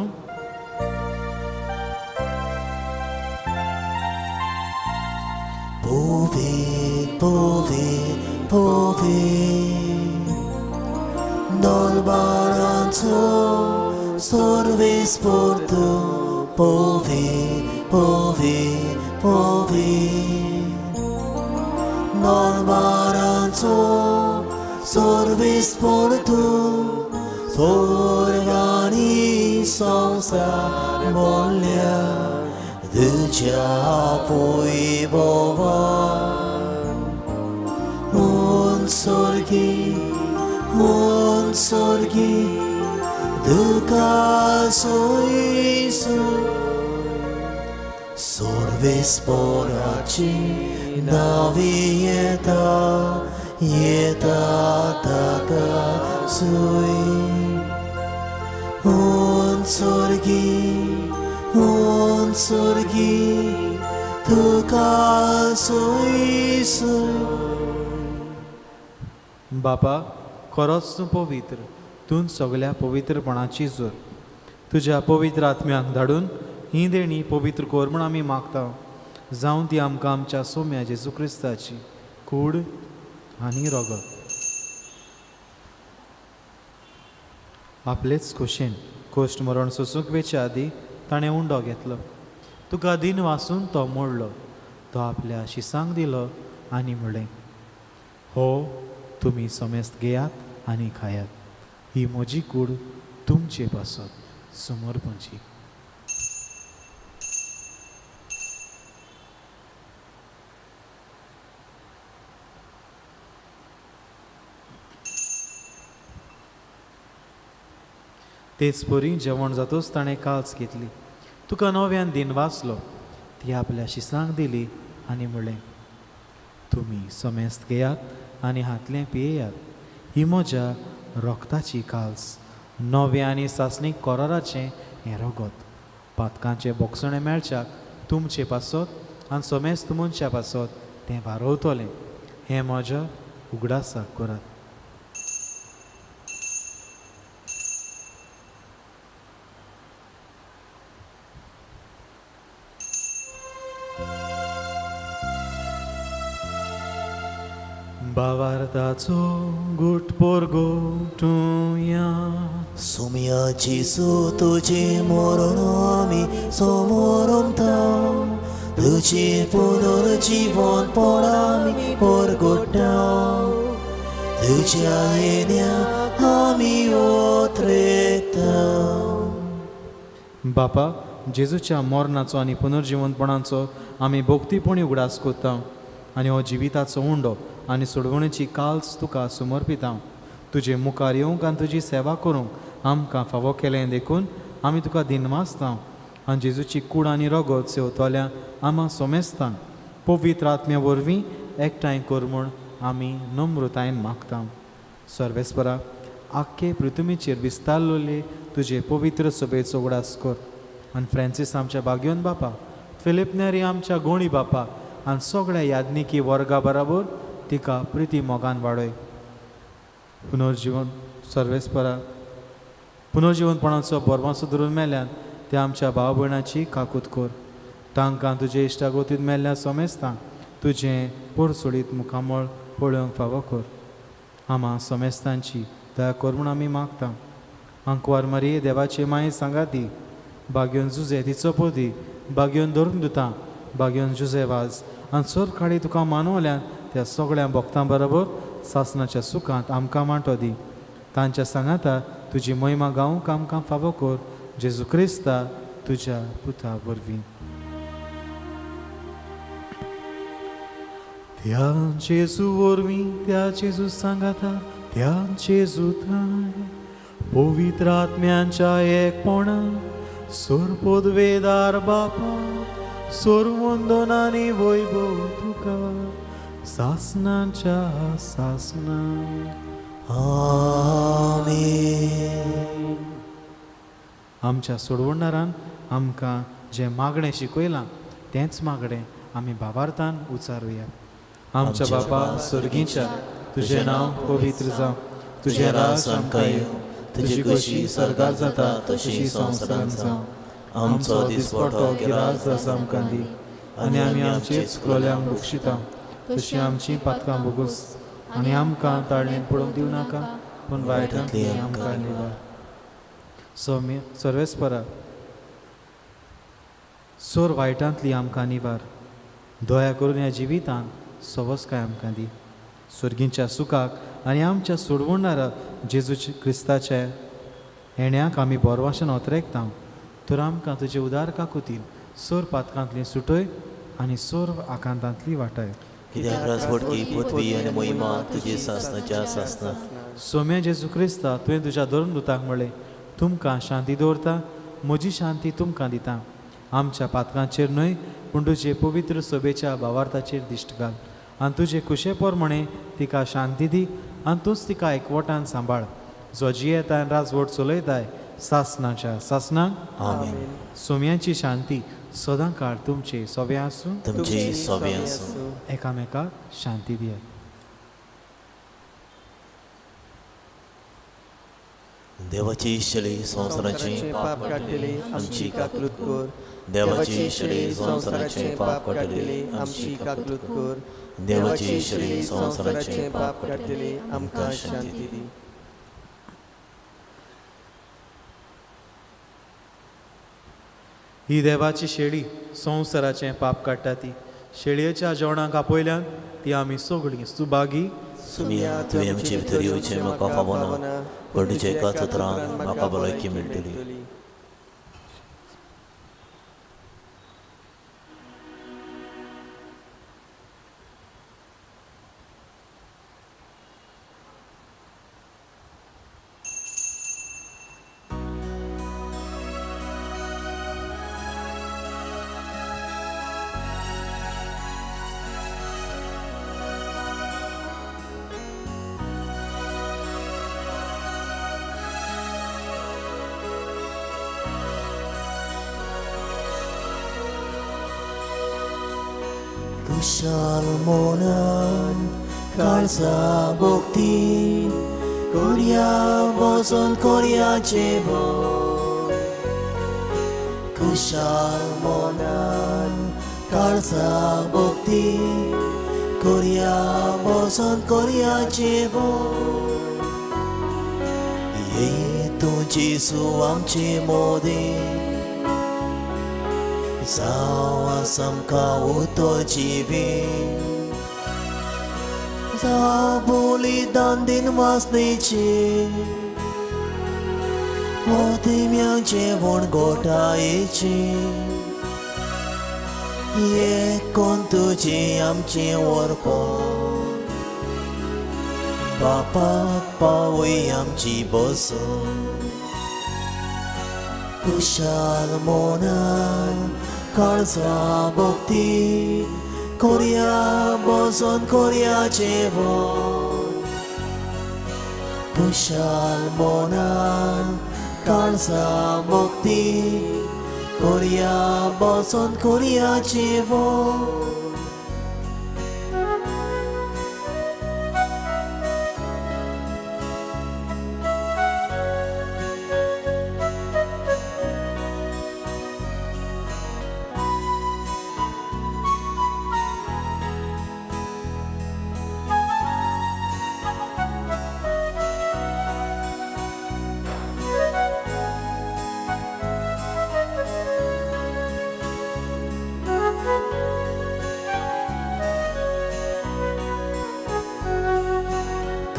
[SPEAKER 1] पवित्र पवित्र पवित्र दलबारांचो सर्वेस्पोर्त पवित्र पवित्र पवित्र दलबारांचो सर्वेस्पोर्त स्वर्ग आनी संवसार भरल्या तुज्या वैभवान. उत्सर्गी उत्सर्गी तुका सोयसो सर्वेस्पोराची नावी येता येता ताका सुय. उत्सर्गी उत्सर्गी तुका सोयसो.
[SPEAKER 2] बापा, खरोच तूं पवित्र, तूं सगल्या पवित्रपणाची जोर. तुज्या पवित्र आत्म्याक धाडून ही देणी पवित्र कर म्हूण आमी मागता. जावं ती आमकां आमच्या सोम्या जेजू क्रिस्ताची कूड आनी रगत. आपलेच खोशेन कोश्ट मरण सोसूंक वेचे आदीं ताणें उंडो घेतलो, तुका दिन वासून तो मोडलो, तो आपल्या शिसांक दिलो आनी म्हणलें, हो तुमी समेस्त घेयात आनी खायात, ही म्हजी कूड तुमचे पासत समर्पणची. तेच परी जेवण जातूच ताणें काल्स घेतली, तुका नव्यान दिन वाचलो, ती आपल्या शिसांक दिली आनी म्हणलें, तुमी समेस्त घेयात आनी हातलें पियेयात, ही म्हज्या रोगताची काल्स, नव्या आनी सासणीक कोराराचें हें रगत, पातकांचें बोगसणें मेळच्याक तुमचे पासत आनी समेस्त मनशा पासत तें वारवतलें. हें म्हज्या उगडासाक करात. भावार्थाचो गुट पोरगोटुया.
[SPEAKER 1] सोम्या जेजू तुजें मरण आमी समोरमता, तुजें पुनर्जिवनपण आमी परगोडटा, तुज्या येण्या आमी ओतरेता.
[SPEAKER 2] बापा, जेजूच्या मरणाचो आनी पुनर्जिवनपणाचो आमी भक्तीपणी उगडास करता आनी हो जिविताचो उंडो आनी सोडवणेची काल्स तुका समर्पिता. तुजे मुखार येवंक आनी तुजी सेवा करूंक आमकां फावो केलें देखून आमी तुका दिनवासता आनी जेजूची कूड आनी रगत सेवतल्या आमा सोमेस्तांक पवित्र आत्म्या वरवीं एकठांय कर म्हूण आमी नम्रतायेन मागता. सर्वेस्परा, आख्खे पृथ्वीचेर विस्तारलेले तुजे पवित्र सभेचो उगडास कर आनी फ्रांसीस आमच्या बाग्योन बापा, फिलीप नेरी आमच्या गोणी बापा आनी सगळ्या यादनिकी वर्गा बराबर तिका प्रिती मोगान वाडय. पुनर्जिवन सर्वेस्परा, पुनर्जिवनपणाचो बोरमासो धरून मेल्यान त्या आमच्या भाव भयणाची काकूत कर. तांकां तुजे इश्टागोतींत मेल्ल्या सोमेस्तांक तुजें पोरसोडीत मुखामळ पळोवंक फावो कर. आमा सोमेस्तांची दया कर म्हूण आमी मागता. आंकवार मारये देवाचे माये सांगाती, बाग्योन जुजे तिचो पोती, बाग्योन धरून दिता, बाग्योन जुजे वाज आनी सोर तुका मानवल्यान त्या सगळ्या भक्तां बरोबर सासणाच्या सुखांत आमकां वांटो दी. तांच्या सांगाता तुजी महिमा गावंक आमकां फावो कर. जेजू क्रिस्ता तुज्या पुता वरवीं. त्या जेजू वरवीं, त्या जेजू सांगाता, त्या जेजू थंय पवित्र आत्म्यांच्या एकपणा सोरपोदवेदार बापा सोरवंदनानी वैभव तुका सासनाच्या सासना.
[SPEAKER 1] आमेन.
[SPEAKER 2] आमच्या सोडवणारान आमकां जें मागणें शिकयलां तेंच मागणें आमी भावार्थान उचारुया. आमच्या बापा सर्गीच्या, तुजें नांव पवित्र जावं, तुजें राज आमकां येवं, तुजी खोशी सर्गार जाता तशी संवसारांत जावं. आमचो दिसपटो गिराज आसा आमकां दी आनी आमी आमचे चुकलोल्यांक बक्षिता तशी आमची पातकां भोगोस आनी आमकां ताळणेंत पडूंक दिवं नाका, पूण वायटांतली आमकां निवार. सौम्य सर्वेस्परा, सोर वायटांतली आमकां निवार, दया करून ह्या जिवितांत सवसकाय आमकां दी. सर्गींच्या सुखाक आनी आमच्या सोडवणारा जेजू क्रिस्ताच्या येण्याक आमी बोरवाशेन ओतरेकता. तर आमकां तुजे उदार काकुतीन सोर पातकांतली सुटय आनी सोर आकांतांतली वाटाय.
[SPEAKER 1] कित्याक राजवटकी पृथ्वी आनी महिमा तुजी सासनाच्या सासना.
[SPEAKER 2] सोम्या जेजू क्रिस्ता, तुवें तुज्या धर्मदूताक म्हणलें, तुमकां शांती दवरता, म्हजी शांती तुमकां दिता. आमच्या पातकांचेर न्हय पूण तुजे पवित्र सभेच्या भावार्थाचेर दिश्ट घाल आनी तुजे कुशे प्रमाणे तिका शांती दी आनी तूंच तिका एकवटान सांबाळ, जो जियेता आनी राजवट चलयताय सासनाच्या सासनाक.
[SPEAKER 1] आमेन.
[SPEAKER 2] सोम्यांची शांती सदां काळ तुमचे सोबे आसूं,
[SPEAKER 1] तुमचे सोबे आसूं.
[SPEAKER 2] एकामेकाक शांती दियात.
[SPEAKER 1] देवाची शली संवसाराचें
[SPEAKER 5] पाप काडटली आमची काकलूत कर.
[SPEAKER 1] देवाची शली संवसाराचें पाप काडटली
[SPEAKER 5] आमची काकलूत कर.
[SPEAKER 1] देवाची शली संवसाराचें पाप
[SPEAKER 5] काडटली आमकां शांती दी.
[SPEAKER 2] ही देवाची शेळी संवसाराचें पाप काडटा. ती शेळयेच्या जेवणाक आपयल्यान ती आमी सगळीं सुभागी.
[SPEAKER 1] सुमिया, तुवें आमचे भितर येवचें म्हाका फावना, पूण तुज्या एकाच उतरान म्हाका भलायकी मेळटली. कुशाल मोनान काळजा भोक्तीन कोरया बसून कोरया जेवण. कुशाल मोनान काळजा भोक्तीन कोरया बसून कोरया जेवण. ये तूं जेजू आमचे मोदें, जावं आमकां उतो जिवीत, जावं बलिदान दिन वासनेचें, मोतिम्या जेवण गोठायेचें. ये कोण तुजें आमचें व्हरपण, बापाक पावय आमची बसून. कुशाल मोनान काळजा भोक्ती कोरया बसून कोरया जेवण. कुशाल मोनान काळजा भोक्ती कोरया बसून कोरया जेवण.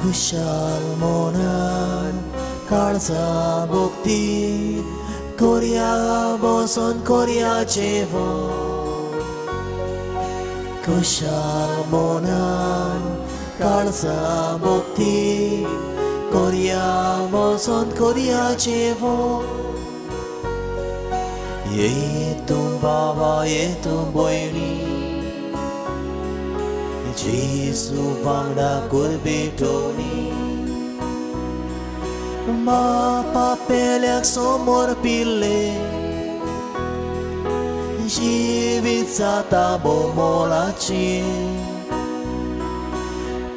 [SPEAKER 1] कुशाल मोनान काळजा भोक्ती कोरया बसून कोरया जेवण. कुशाल मोनान काळजा भोक्ती कोरया बसून कोरया जेवण. ये तूं बाबा, ये तूं भयणी, जेजू वांगडा कुरबेटोनी. बापा पेल्याक समोर पिल्ले जिवीत जाता बोमोलाची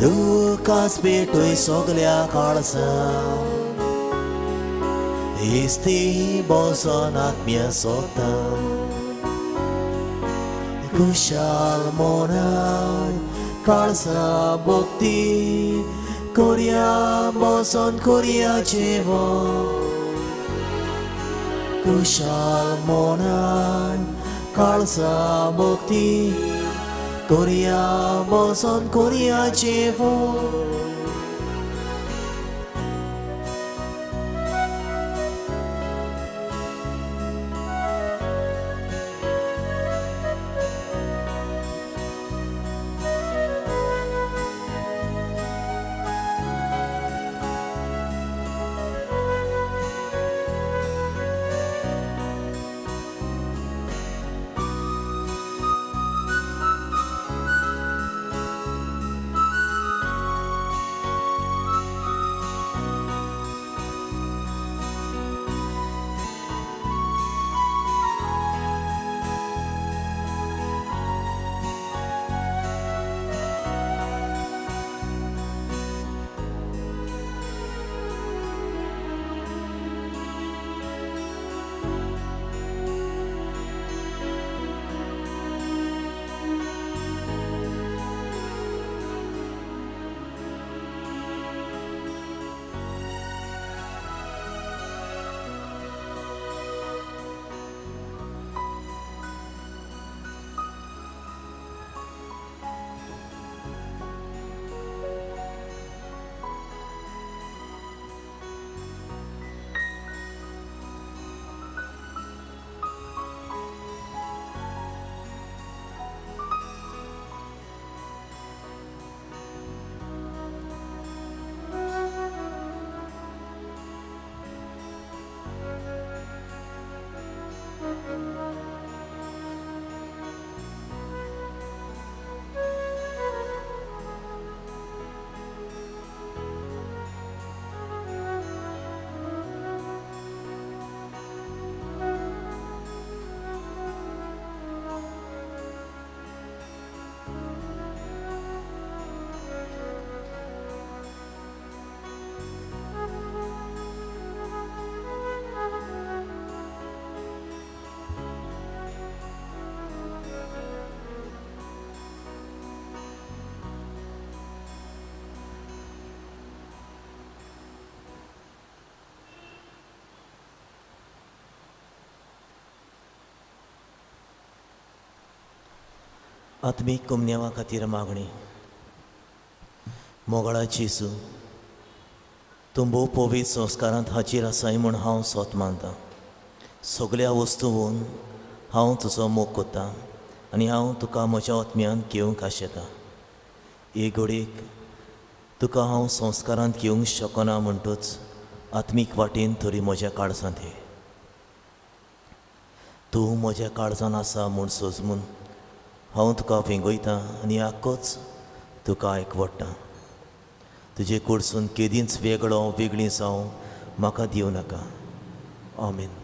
[SPEAKER 1] तुकाच भेटूय सगल्या काळसा इस्ती बसोन आत्म्या सोता कुशाल मोनान काळसा भक्ती कोरया बसोन कोरया जेवण कुशाल मोनान काळसा भक्ती कोरया बसोन कोरया जेवण. आत्मीक कुमन्यावा खातीर मागणी. मोगळा जेजू, तूं भोव पवित्र संस्कारांत हाजीर आसाय म्हूण हांव सोत मानतां. सगल्या वस्तून हांव तुजो मोग कोत्ता आनी हांव तुका म्हज्या आत्म्यान घेवंक आशेतां. हे घडयेक तुका हांव संस्कारांत घेवंक शकना म्हणटूच आत्मीक वाटेन तरी म्हज्या काळजांत ये. तूं म्हज्या काळजान आसा म्हूण सोजमून हांव तुका वेंगयतां आनी आक्कोच तुका आयकवडटां. तुजे कडसून केदींच वेगळो वेगळी जावं म्हाका दिवं नाका. आमेन.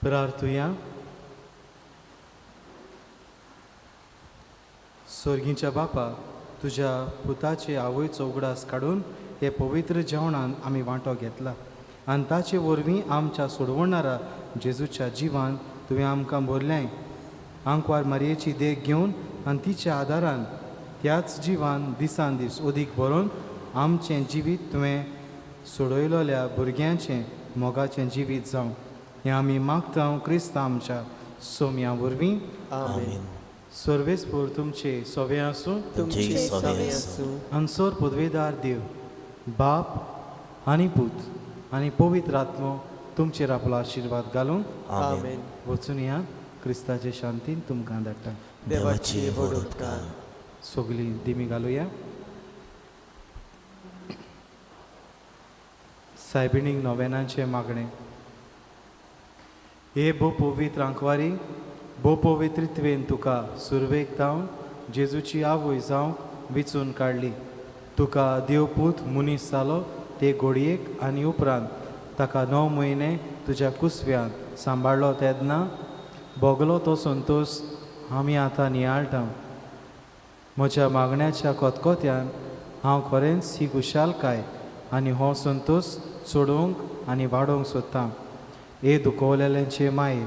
[SPEAKER 2] प्रार्थुया. सोर्गीच्या बापा, तुज्या पुताचे आवयचो उगडास काडून हे पवित्र जेवणान आमी वांटो घेतला आनी ताचे वरवीं आमच्या सोडवणारा जेजूच्या जिवान तुवें आमकां भरलें. आंकवार मारयेची देख घेवन आनी तिच्या आदारान त्याच जिवान दिसान दीस अदीक बरोवन आमचें जिवीत तुवें सोडयलोल्या भुरग्यांचें मोगाचें जिवीत जावं. हें आमी मागता क्रिस्तांव आमच्या सोम्या वरवीं.
[SPEAKER 5] आमेन.
[SPEAKER 2] सर्वेस्पोर तुमचे सोवे आसूं,
[SPEAKER 5] तुमचे सवे आसूं.
[SPEAKER 2] अनसोर पदवेदार देव बाप आनी पूत आनी पवित्र आत्मो तुमचेर आपलो आशिर्वाद घालूं.
[SPEAKER 5] आमेन.
[SPEAKER 2] वचून या क्रिस्ताचे शांतीन तुमकां धाडटा.
[SPEAKER 5] देवाची व्हड उपकार.
[SPEAKER 2] सगळीं दिमी घालुया. सायबिणीक नोवेनांचें मागणें. हे भोव पवित्र आंकवारी, भोव पवित्रत्वेन तुका सुरवेक जावन जेजूची आवय जावंक विचून काडली. तुका देवपूत मनीस जालो ते घोडयेक आनी उपरांत ताका 9 म्हयने तुज्या कुसव्यांत सांबाळ्ळो तेन्ना भोगलो तो संतोश आमी आतां नियाळटा. म्हज्या मागण्याच्या कोतकोत्यान हांव खरेंच ही खुशालकाय आनी हो संतोश चडोवंक आनी वाडोवंक सोदतां. हे दुखवलेल्यांचे माये,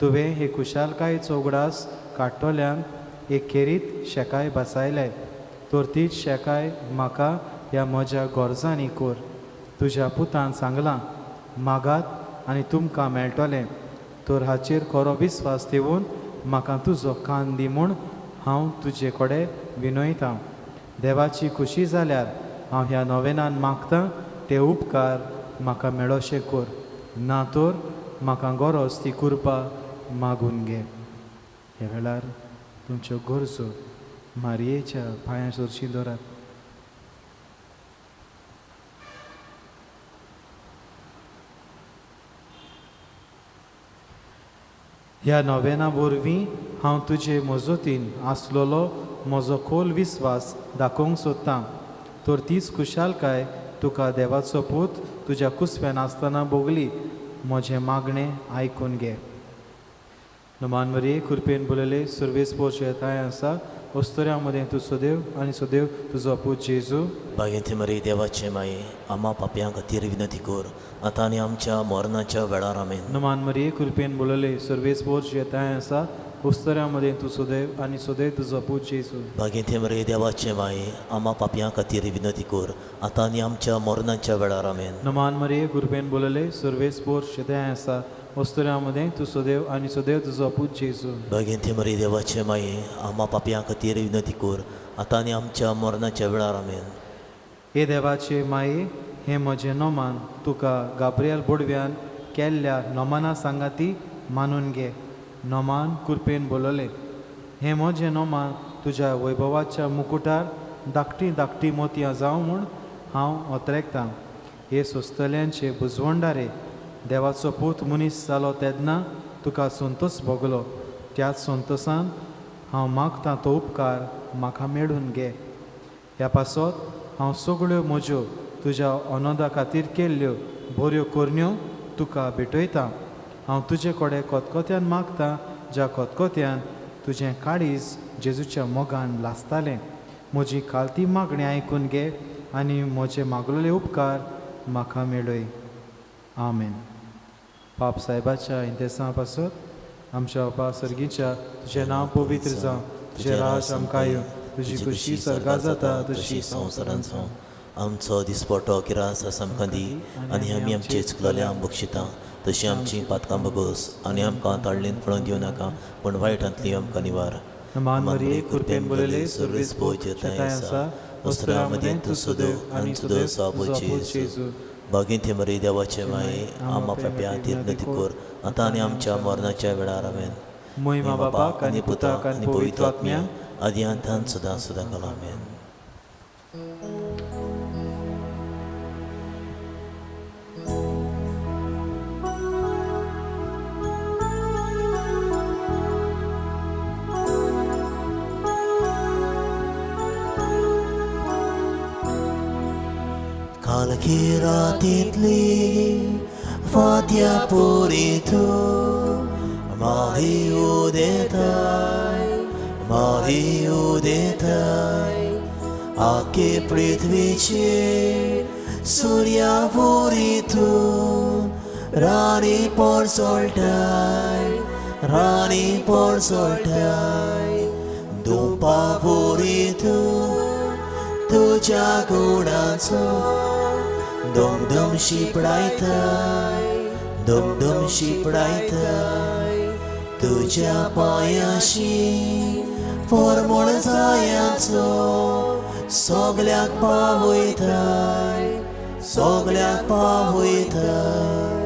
[SPEAKER 2] तुवें हे खुशालकायेचो उगडास काडटल्यांक एक खेरीत शेकाय बसायले, तर तीच शेकाय म्हाका ह्या म्हज्या गरजांनी कर. तुज्या पुतान सांगलां, मागात आनी तुमकां मेळटलें, तर हाचेर खरो विस्वास ठेवून म्हाका तुजो कान दी म्हूण हांव तुजे कडेन विनयतां. देवाची खुशी जाल्यार हांव ह्या नोवेनान मागतां ते उपकार म्हाका मेळोशे कर, ना तर म्हाका गरज ती कृपा मागून घे. ह्या वेळार तुमच्यो गरजो मारयेच्या पांयां सरशी दवरात. ह्या नोवेना वरवीं हांव तुजे मजतीन आसलेलो म्हजो खोल विस्वास दाखोवंक सोदतां, तर तीच खुशालकाय तुका देवाचो पूत तुज्या कुसव्यान आसतना भोगली. म्हजें मागणें आयकून घे. नमान कृपेन बोलले सुर्वेस पोचे थांय आसा अस्तुऱ्यां मदें तूं सदैव आनी सदैव तुजो पूत जेजू.
[SPEAKER 1] बागेंत मरी देवाचे माये, आमा पापयां खातीर विनंती कर आतां आनी आमच्या मरणाच्या वेळार. आमेन.
[SPEAKER 2] नमान मरिये कृपेन बोलले सुर्वेस पोचे थांय आसा अस्तुऱ्यां मदें तूं सदैव आनी सदैव तुजो पूत जेजू.
[SPEAKER 1] बागेंत मरी देवाचे माये, आमा पापयां खातीर विनंती कर आतां आनी आमच्या मरणाच्या वेळार. आमेन.
[SPEAKER 2] नमान मरिये कृपेन बोलले सुर्वेस पोचे थांय आसा अस्तुऱ्यां मदें तूं सदैव आनी सदैव तुजो पूत जेजू.
[SPEAKER 1] बागेंत मरी देवाचे माये, आमा पापयां खातीर विनंती कर आतां आनी आमच्या मरणाच्या वेळार. आमेन.
[SPEAKER 2] हे देवाचे माये, हें म्हजें नोमान तुका गाब्रियल बोडव्यान केल्ल्या नोमाना सांगाती मानून घे. नोमान कृपेन बोलले, हें म्हजें नोमान तुज्या वैभवाच्या मुकुटार धाकटी धाकटी मोतयां जावं म्हूण हांव ओतरेकतां. हे सोंसतल्यांचे बुजवंडारे, देवाचो पूत मनीस जालो तेन्ना तुका संतोस भोगलो, त्याच संतोसान हांव मागतां तो उपकार म्हाका मेळून घे. ह्या पासत हांव सगळ्यो म्हज्यो तुज्या अनोदा खातीर केल्ल्यो बऱ्यो करण्यो तुका भेटयतां. हांव तुजे कडेन कोतकोत्यान मागतां, ज्या कोतकोत्यान तुजें काळीज जेजूच्या मोगान लासतालें, म्हजी खालती मागणी आयकून घे आनी म्हजे मागलेले उपकार म्हाका मेळय. आमेन. पाप साहेबाच्या इंतेसां पासत आमच्या बापा सर्गीच्या तुजें नांव पवित्र जावं, तुजें राज आमकां येवं, तुजी खुशी सर्गां जाता तशी
[SPEAKER 1] संवसारांत जावं. आमचो दिसपटो किरास आसा आमकां दी आनी आमी आमचे चुकलेल्यांक बक्षिता तशी आमची पातकां बगोस आनी आमकां ताळ्ळेंत पळोवन दिवं नाका, पूण वायटांतली आमकां निवार.
[SPEAKER 2] मान मरिये कृपेन बोलले सुर्वेस
[SPEAKER 1] पोचे
[SPEAKER 2] थंय आसा
[SPEAKER 1] अस्तुऱ्यां मदें तूं सदैव आनी सदैव साबोचे
[SPEAKER 2] जेजू.
[SPEAKER 1] बागेंत मरी देवाचे माये, आमा पापयां खातीर विनंती कर आतां आनी आमच्या मरणाच्या वेळार. आमेन.
[SPEAKER 2] महिमा बापाक आनी पुताक आनी पवित्र आत्म्याक
[SPEAKER 1] आदी अंतान सदां सदां काल. आमेन. कालखी रातींतली फांत्या पुरी तूं मारी उदेताय, मारी उदेताय, आखे पृथ्वीचेर सुर्या पुरी तूं राणी परसोळटाय, राणी परसोळटाय, दुपा पुरी तूं तुज्या गुणाचो दुमदुम शिपडायताय दुमदुम शिपडायताय तुज्या पांयाशी फॉर्मोळ जायाचो सगल्याक पावयताय सगल्याक पावयताय.